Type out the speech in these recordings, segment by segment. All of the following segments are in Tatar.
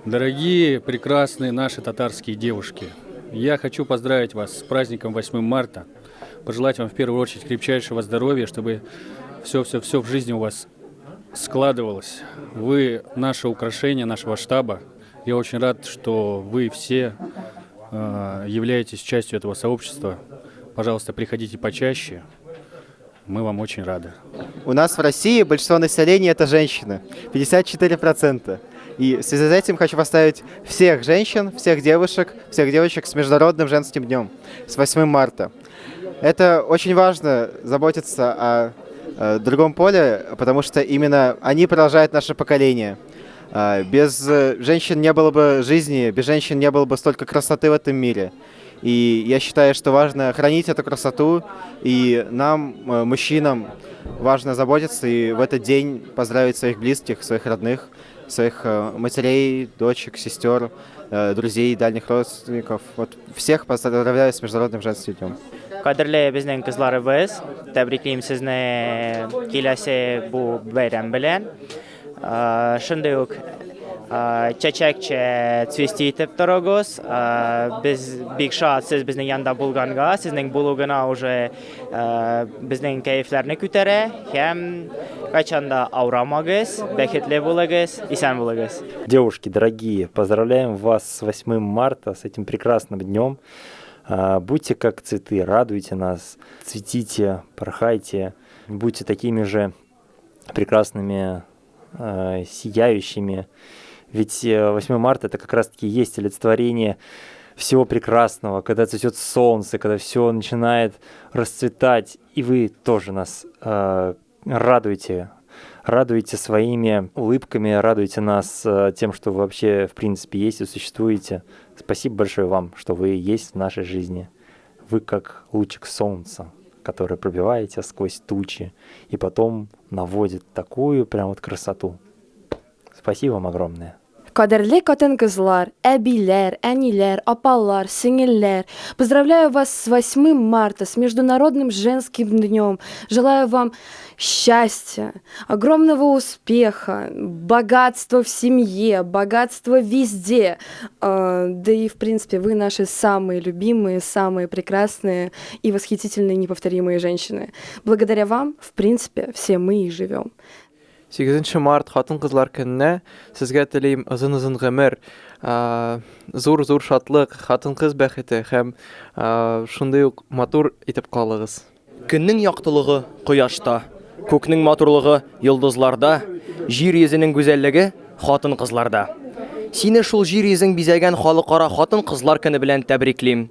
Дорогие, прекрасные наши татарские девушки, я хочу поздравить вас с праздником 8 марта, пожелать вам в первую очередь крепчайшего здоровья, чтобы все-все-все в жизни у вас складывалось. Вы наше украшение нашего штаба. Я очень рад, что вы все являетесь частью этого сообщества. Пожалуйста, приходите почаще. Мы вам очень рады. У нас в России большинство населения это женщины, 54%. И в связи с этим хочу поставить всех женщин, всех девушек, всех девочек с Международным женским днем, с 8 марта. Это очень важно заботиться о другом поле, потому что именно они продолжают наше поколение. Без женщин не было бы жизни, без женщин не было бы столько красоты в этом мире. И я считаю, что важно хранить эту красоту, и нам, мужчинам, важно заботиться и в этот день поздравить своих близких, своих родных, своих матерей, дочек, сестер, друзей, дальних родственников. Вот всех поздравляю с Международным женским днем. Кадерле безнең кызларыбыз, тәбриклим сезне киләсе бу бәйрәм белән. Шундый ук чәчәкчә цвести итеп торыгыз. Без бик шат сез безнең янда булганга, сезнең булу гына уже безнең кәефләрне күтәрә һәм кайчан да аурамагыз, бәхетле булыгыз, исән булыгыз. Девушки дорогие, поздравляем вас с 8 марта, с этим прекрасным днем. Будьте как цветы, радуйте нас, цветите, порхайте, будьте такими же прекрасными, сияющими. Ведь 8 марта это как раз-таки есть олицетворение всего прекрасного, когда цветет солнце, когда все начинает расцветать, и вы тоже нас радуете, радуете своими улыбками, радуете нас тем, что вы вообще в принципе есть и существуете. Спасибо большое вам, что вы есть в нашей жизни. Вы как лучик солнца, который пробиваете сквозь тучи и потом наводит такую прям вот красоту. Спасибо вам огромное. Кадерле хатын-кызлар, әбиләр, әниләр, апалар, сеңелләр, поздравляю вас с 8 марта, с Международным женским днем. Желаю вам счастья, огромного успеха, богатства в семье, богатства везде. Да и, в принципе, вы наши самые любимые, самые прекрасные и восхитительные, неповторимые женщины. Благодаря вам, в принципе, все мы и живем. 8 март хатын-кызлар көненә сезгә телим озын-озын гомер, зур-зур шатлык, хатын-кыз бәхете һәм шундый ук матур итеп калыгыз. Көннең яктылыгы кояшта, күкнең матурлыгы йолдызларда, җир йөзенең гүзәллеге хатын-кызларда. Сине шул җир йөзен бизәгән халыкара хатын-кызлар көне белән тәбриклим.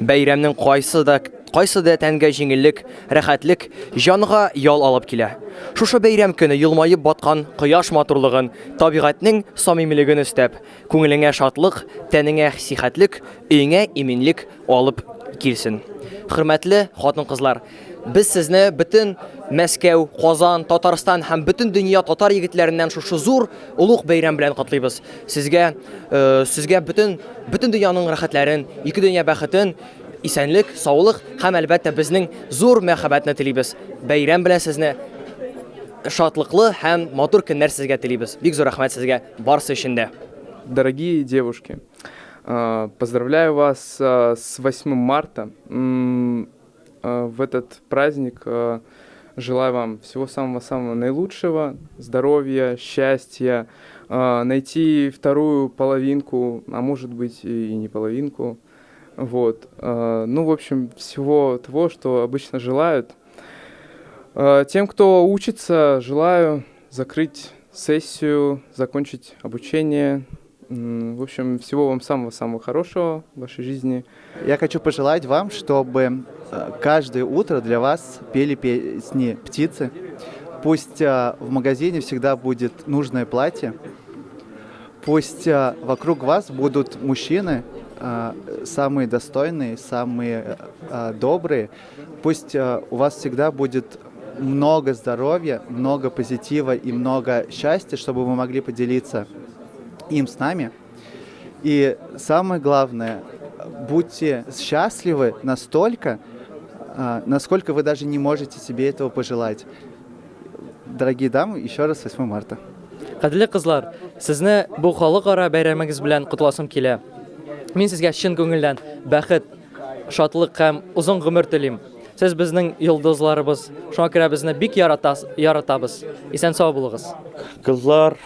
Бәйрәмнең кайсы да кайсы да тәнгә җиңеллек, рәхәтлек, җанга ял алып килә. Шушы бәйрәм көне елмаеп баткан кояш матурлыгын, табигатьнең самимилеген өстәп, күңелеңә шатлык, тәнеңә сихәтлек, өеңә иминлек алып килсен. Хөрмәтле хатын-кызлар, без сезне бөтен Мәскәү, Казан, Татарстан һәм бөтен дөнья татар егетләреннән шушы зур олуг бәйрәм белән котлыйбыз. Сезгә, сезгә бөтен бөтен дөньяның рәхәтләрен, ике дөнья бәхетен, исәнлек, саулык һәм әлбәттә безнең зур мәхәббәтне телибез. Бәйрәм белән сезне шатлыклы һәм матур көннәр сезгә телибез. Бик зур рәхмәт сезгә барысы өчен дә. Дорогие девушки, поздравляю вас с 8 марта. В этот праздник желаю вам всего самого-самого наилучшего, здоровья, счастья, найти вторую половинку, а может быть и не половинку. Вот. Ну, в общем, всего того, что обычно желают. Тем, кто учится, желаю закрыть сессию, закончить обучение. В общем, всего вам самого-самого хорошего в вашей жизни. Я хочу пожелать вам, чтобы каждое утро для вас пели песни птицы. Пусть в магазине всегда будет нужное платье. Пусть вокруг вас будут мужчины, самые достойные, самые добрые. Пусть у вас всегда будет много здоровья, много позитива и много счастья, чтобы вы могли поделиться им с нами. И самое главное, будьте счастливы настолько, насколько вы даже не можете себе этого пожелать. Дорогие дамы, еще раз 8 марта. Кадерле кызлар, сезне бу халыкара бәйрәмегез белән котласым килә. Мин сезгә чын күңелдән бәхет, шатлык һәм озын гомер телим. Сез безнең йолдызларыбыз, шуңа күрә безне бик яратас, яратабыз. Исән-сау булыгыз. Кызлар,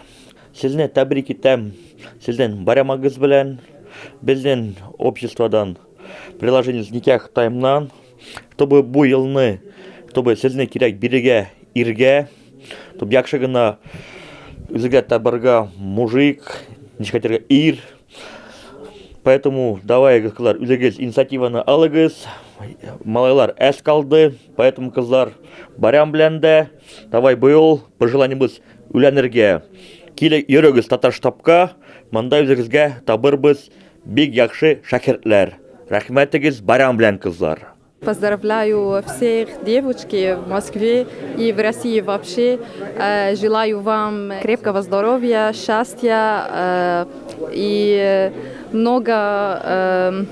сезне тәбрик итәм. Сезнең байрамагыз белән, безнең обществодан приложение Никях Таймнан, чтобы бу елны, чтобы сезне кирәк бирергә иргә, чтобы яхшы гына үзегә табарга мужик, ничек әйтергә, ир. Поэтому давай, кызлар, үзегез инициативаны алыгыз. Малайлар әз калды, поэтому кызлар барям белән дә, давай быел пожеланиебыз үләнергә. Киле йөрегез татар штабка, монда үзегезгә табырбыз бик яхшы шәкертләр. Рәхмәтегез барям белән, кызлар. Поздравляю всех девочки в Москве и в России вообще. Желаю вам крепкого здоровья, счастья и много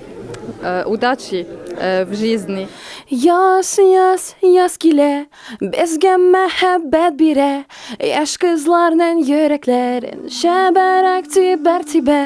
удачи в жизни. Яз, яз, яз килә, безгә мәхәббәт бирә, Яшь кызларның йөрәкләрен шәбәрәк тибәр тибә.